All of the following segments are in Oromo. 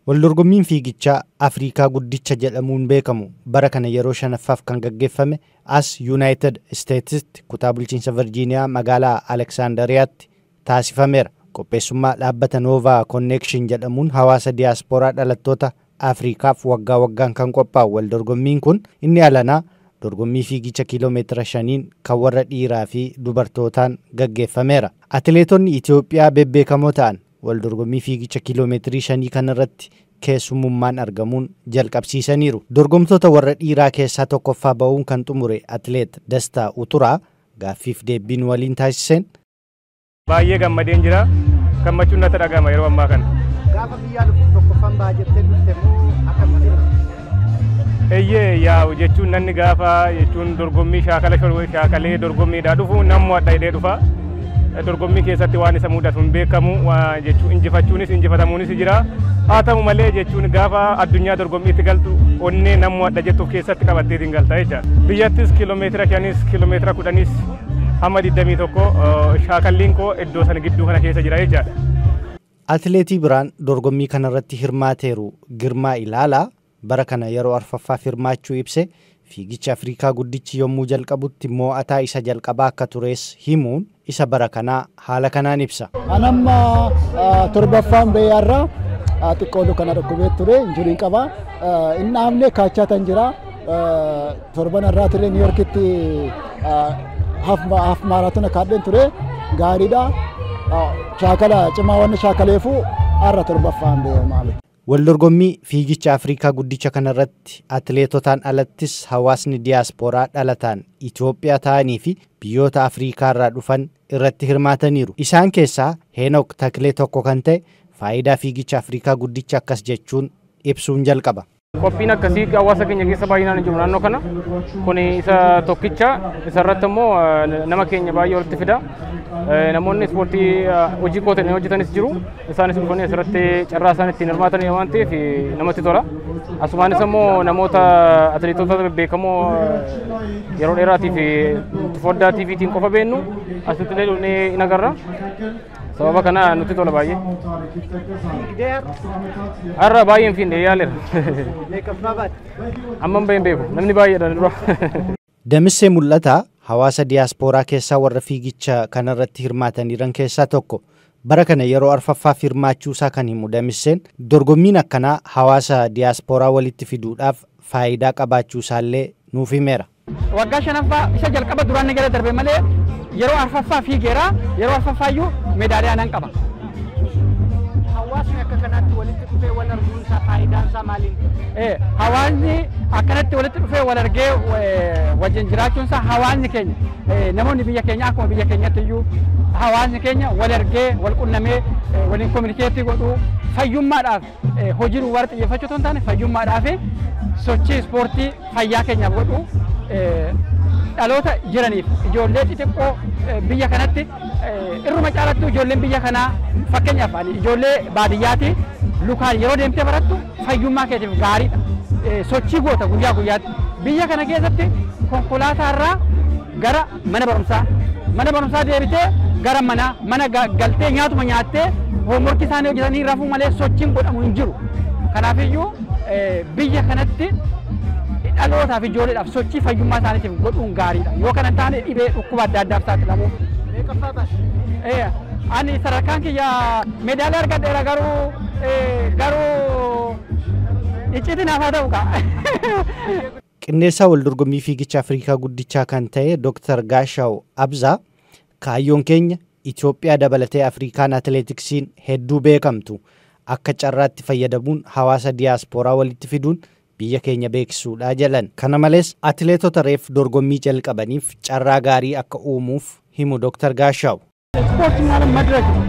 Waldorgommiin fiigichaa Afrikaa guddicha jedhamuun beekamu bara kana yeroo shanaffaaf kan gaggeeffame as Yuunaayitid Isteetsitti kutaa bulchiinsa Virjiiniyaa magaalaa Aleksaandariyaatti taasifameera. Qopheessummaa dhaabbata Noovaa Konneekshin jedhamuun hawaasa diyaaspooraa dhalattoota Afrikaaf waggaa waggaan kan qophaa'u waldorgommiin kun inni alanaa dorgommii fiigicha kiiloomeetira 5 kan warra dhiiraa fi dubartootaan gaggeeffameera. Atileetonni Itoophiyaa bebbeekamoo ta'an waldorgommii fiigicha kiiloomeetirii 5 kanarratti keessummummaan argamuun jalqabsiisaniiru. Dorgomtoota warra dhiiraa keessaa tokkoffaa ba'uun kan xumure atileet Dastaa Uturaa gaaffiif deebiin waliin taasiseen baay'ee gammadeen jira. Gammachuun natti dhaga'ama yeroo ammaa kana. Gaafa biyyaa dhuftu tokkoffaan ba'a jettee dhufte moo akkamitti? Eeyyee yaa'u jechuun namni gaafa jechuun dorgommii shaakala shaakalee dorgommiidhaa dhufu namni adda hidhee dhufa. Dorgommii keessatti waan isa mudatu hin beekamu jechuun injifachuunis injifatamuunis jira. Haa ta'u malee jechuun gaafa addunyaa dorgommiitti galtu onnee namni adda jettuuf keessatti qabatteetiin galta jecha. Biyyattis kiiloomeetira 5 kiiloomeetira 10 hamma 21 shaakalliin koo iddoo sana gidduu kana keessa jira jechaadha. Atileetii biraan dorgommii kanarratti hirmaateeru Girmaa Ilaalaa bara kana yeroo arfaffaaf hirmaachuu ibse fiigicha Afrikaa guddichi yommuu jalqabutti moo'ataa isa jalqabaa akka tures himuun isa bara kanaa haala kanaan ibsa. Anamma torbaffaan biyyaarraa xiqqoo kana dhukkubee ture injuriin qaba. Inni amne kaachaa tan jira. Torban irraa ture Niw Yoorkitti haaf maaraatoona kaadheen ture gaariidha. Shaakala cimaa waan shaakaleefu har'a torbaffaan biyya maali. Waldorgommii fiigicha Afrikaa guddicha kanarratti atileetotaan alattis hawaasni diyaaspooraa dhalataan Itoophiyaa ta'anii fi biyyoota Afrikaa irraa dhufan irratti hirmaataniiru. Isaan keessaa Heenok Taklee tokko kan ta'e faayidaa fiigicha Afrikaa guddicha akkas jechuun ibsuun jalqaba. Qophiin akkasii hawaasa keenya keessa baay'inaan jiru naannoo kana. Kun isa tokkicha isarratti immoo nama keenya baay'ee walitti fida. Namoonni ispoortii hojii kootiin hojjetanis jiru. Isaanis dhufanii asirratti carraa isaan ittiin hirmaatan waan ta'eef namatti tola. Asumaanis immoo namoota atileetota bebbeekamoo yeroo dheeraatiif foddaa TVtiin qofa beennu asitti illee dhufnee in agarra. Sababa kana nutti tola baay'ee. Har'a baay'een fiinne yaaleera. Amma hin beeku namni baay'eedha dura. Damissee Mul'ataa hawaasa diyaaspooraa keessaa warra fiigicha kanarratti hirmaatan jiran keessaa tokko. Bara kana yeroo arfaffaaf hirmaachuu isaa kan himu Damisseen dorgommiin akkanaa hawaasa diyaaspooraa walitti fiduudhaaf faayidaa qabaachuu isaallee nuuf himeera. Waggaa shanaffaa isa jalqaba duraan gara darbe malee yeroo arfaffaa fiigeera yeroo arfaffaayyuu meedaaliyaa nan qaba. Hawaasni akka kanatti walitti dhufee wal arguun isaa faayidaan isaa maaliin? Hawaasni akkanatti walitti dhufee wal argee wajjin jiraachuun isaa hawaasni keenya namoonni biyya keenya akkuma biyya keenyatti iyyuu hawaasni keenya wal argee wal qunnamee waliin kominikeetii godhuu fayyummaadhaaf hojii duwwaa xiyyeeffachuu otoo hin taane fayyummaadhaaf sochii ispoortii fayyaa keenyaaf godhuu dhaloota jiraniif ijoollee xixiqqoo biyya kanatti irruma caalattu ijoolleen biyya kanaa fakkeenyaaf ijoollee baadiyyaati lukaan yeroo deemtee barattu fayyummaa keetiif gaariidha. Sochii goota guyyaa guyyaatti. Biyya kana keessatti konkolaataarraa gara mana barumsaa mana barumsaa deebitee gara mana mana galtee nyaatuma nyaattee hoomworkii isaanii hojjetanii rafuu malee sochiin godhamu hin jiru. Kanaafiyyuu biyya kanatti dhalootaaf ijoolleedhaaf sochii fayyummaa isaaniitiif godhuun gaariidha. Yoo kana taane dhibee dhukkuba adda addaaf saaxilamu. Ani sadarkaan kiyya meedaaliyaa argadheera garuu garuu icciitii naaf haa ta'u kaa. Qindeessaa waldorgommii fiigicha Afrikaa guddichaa kan ta'e Dr. Gaashaw Abzaa kaayyoon keenya Itoophiyaa dabalatee Afrikaan atileetiksiin hedduu beekamtu akka carraatti fayyadamuun hawaasa diyaaspooraa walitti fiduun biyya keenya beeksisuudha jedhan. Kana malees atileetota reef dorgommii jalqabaniif carraa gaarii akka uumuuf himu Dr. Gaashaw. Ispoortii ማለት መድረክ ነው።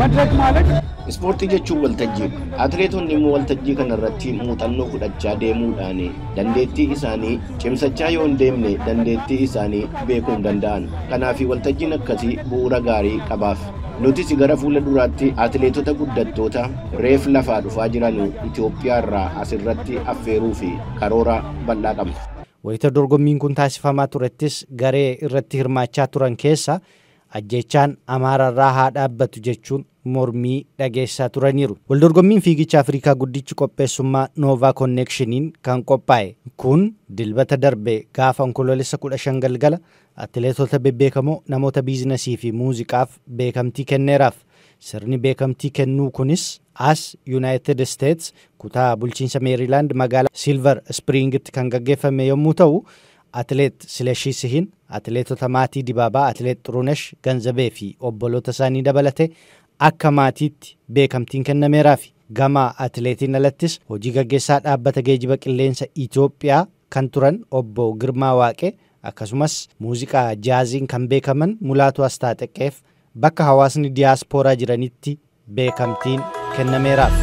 መድረክ ማለት Ispoortii jechuun waltajjiidha. Atileetonni immoo waltajjii kanarratti muuxannoo fudhachaa deemuudhaan dandeettii isaanii cimsachaa yoo hin deemne dandeettii isaanii beekuu hin danda'an. Kanaaf waltajjiin akkasii bu'uura gaarii qabaaf. Nutis gara fuula duraatti atileetota guddattoota reef lafaa dhufaa jiran Itoophiyaa irraa asirratti affeeruu fi karoora bal'aa qabna. Wayita dorgommiin kun taasifamaa turettis garee irratti hirmaachaa turan keessa Ajjechaan Amaararraa haa dhaabbatu jechuun mormii dhageessaa turaniiru. Waldorgommiin fiigicha Afrikaa guddichi qopheessummaa Noovaa Konneekshiniin kan qophaa'e kun Dilbata darbe gaafa Onkoloolessa 15 galgala atileetota bebbeekamoo, namoota biizinasii fi muuziqaaf beekamtii kenneeraaf. Sirni beekamtii kennuu kunis as Yuunaayitid Steets kutaa bulchiinsa Meerilaand magaalaa Silver Springitti kan gaggeeffame yommuu ta'u, atileet Silashii Sihin, atileetota maatii Dibaabaa, atileet Xurunesh Ganzabee fi obboloota isaanii dabalate akka maatiitti beekamtiin kennameeraafi. Gama atileetiin alattis hojii gaggeessaa dhaabbata geejiba qilleensa Itoophiyaa kan turan obbo Girmaa Waaqee, akkasumas muuziqaa jaaziin kan beekaman Mulaatu Astaaxeqeef bakka hawaasni diyaaspooraa jiranitti beekamtiin kennameeraaf.